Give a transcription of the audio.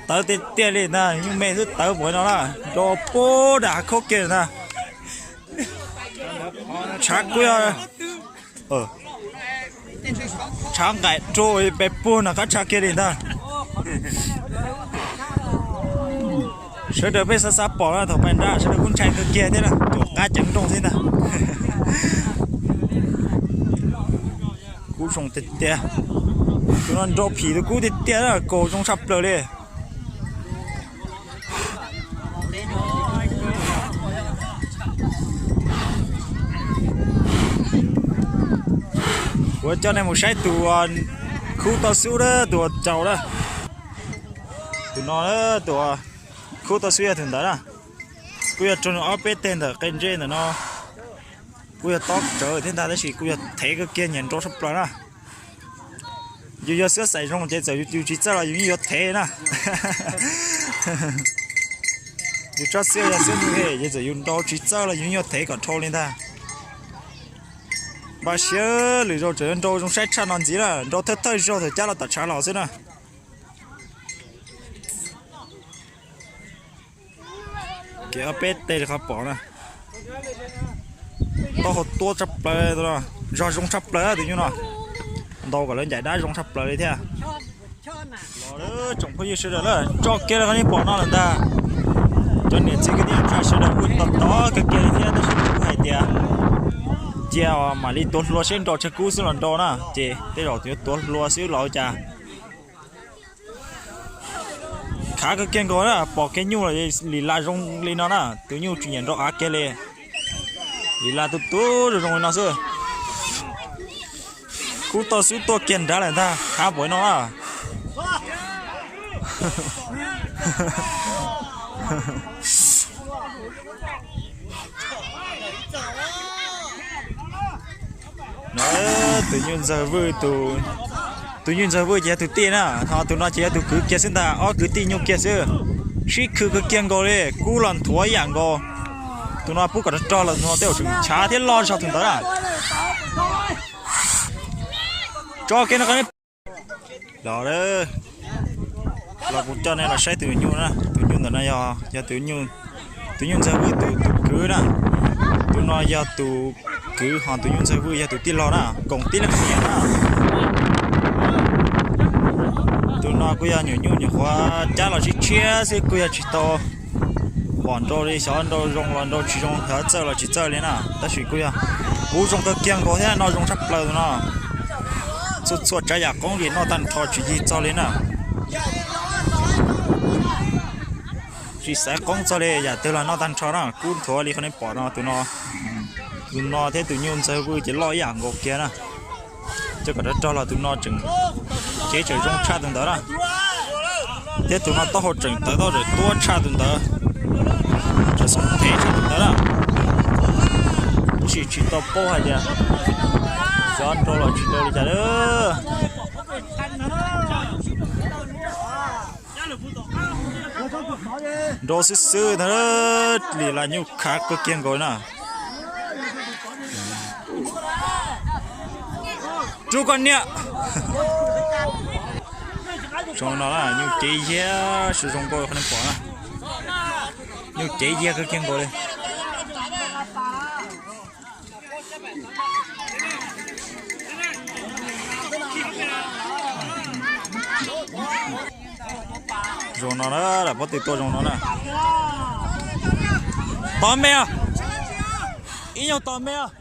Tawv tiag tiag li ntag, nyuj me xwb tawv npaum no na, nrau puag nram hav khaub kiag ntag. Tshav kub yog tshav nqaim rau pes puag nram qab tshav kiag li ntag. Sawv daws peb xav xav pom na, thaum pais nrad sawv daws kuj ntshai kawg kiag thiab na, tus qab ceev nrooj xwb ntag. Kub zoo tiag tiag. Tus no nrau phim tus kub tiag tiag, kaus zoo tshaj plaws li. Kuv coj nej mus saib tus khub toj xub na, tus caus na. Tus no, tus khub toj xub yog tus ntawd na. Kuj yog raug nws ob peb teg ntawm qe ntsej ntawm no. Kuj yog tob tsawv thiab ntag, tab sis kuj yog thev kawg kiag, nyiam nrau tshaj plaws na. Yus yog xwb xaiv zoo ces txawm yus tsis txawj los yus yeej yuav thev na. Yus tsob xwb yog xwb nws he, ces txawm yus nrau tsis txawj los yus yeej yuav thev kom dhau li ntag. Npaj siab lwm zaus tseem yuav nrau zoo saib tshaj no ntxiv na, nrau thawj thawj zaug thaum cab los tom tshav los xwb na. Kev ob peb teg li qhov pom na, taub hau tuab tshaj plaws, zog zoo tshaj plaws tus nyuj no, ntaus kom lawv ncaim dab zoo tshaj plaws li thiab. Los tsoom phooj ywg sawv daws na, tso kiag li qhov nej pom no lawm ntag. Cov niam txiv kwv tij neej tsa sawv daws kuj tos tos kawg kiag li thiab, tab sis kuv hais tias cia mam li tuav hlua seb nrau tshav kub xwb los nrau na, ces tej zaum yuav tuav hlua xwb los ua cas. Khav kawg kiag nkaus na, pom kiag nyuj los lim las zoo li no na, tus nyuj tsis nyiam nrau av kiag li. Lim las tus tub zoo zoo li no xwb. Kub toj xub tuaj kiag nrad lawm ntag, khav npaum no na. No, tus nyuj ntxawg vwj, tus nyuj ntxawg vwj ces yog tus tij na, ho tus no ces yog tus kwv kiag xwb ntag, ob kwv tij nyuj kiag xwb. Sib khw kawg kiag nkaus li, kub los nthuav ib yam nkaus. Tus no pub kom rog rog los tus no tej zaum tseem nchav thiab loj zog tus ntawd na. Tso kiag no, los, los kuv coj nej los saib tus nyuj na, tus nyuj ntawm no yog, yog tus nyuj ntxawg vwj tus, tus kwv na. Tus no yog tus kwv, ho tus nyuj ntxawg vwj yog tus tij laug na, koom tib leeg niam na. Tus no kuj yog nyuam nyuj nyuam qhuav cab los tshiab tshiab xwb, kuj yog tsis tau pom nrau li, xyov nrau zoo los nrau tsis zoo, xyov txawj los tsis txawj li na, tab sis kuj yog kub zoo kawg kiag nkaus thiab, noj zoo tshaj plaws tus no. Txhua txhua tsav yam qoob ces noj tag nrho tsis yig txog li na. Tsis xaiv qoob txog li, yam twg los noj tag nrho na, kub nthuav li qhov nej pom no, tus no, tus no thiab tus nyuj ntxawg vwj ces loj ib yam nkaus kiag na. Coj kom rog rog los tus no tseem, cev tseem zoo tshaj tus ntawd na. Thiab tus no taub hau tseem tawv, taub hau tseem tuab tshaj tus ntawd, tseem xoo thev tshaj tus ntawd na. Tab sis tsis tau paub hais tias xyov nrau los tsis nrau li cas lawm. Nrau xwb xwb ntag, lim las nyuj khav kawg kiag nkaus na. Rub koj niam. Zoo no na, nyuj cev yiag, zoo zoo nkauj qhov nej pom na. Nyuj cev yiag kawg kiag nkaus li. Zoo no na, lam pob tw tuaj zoo no na. Tos me os. Ib nyuag tos me os.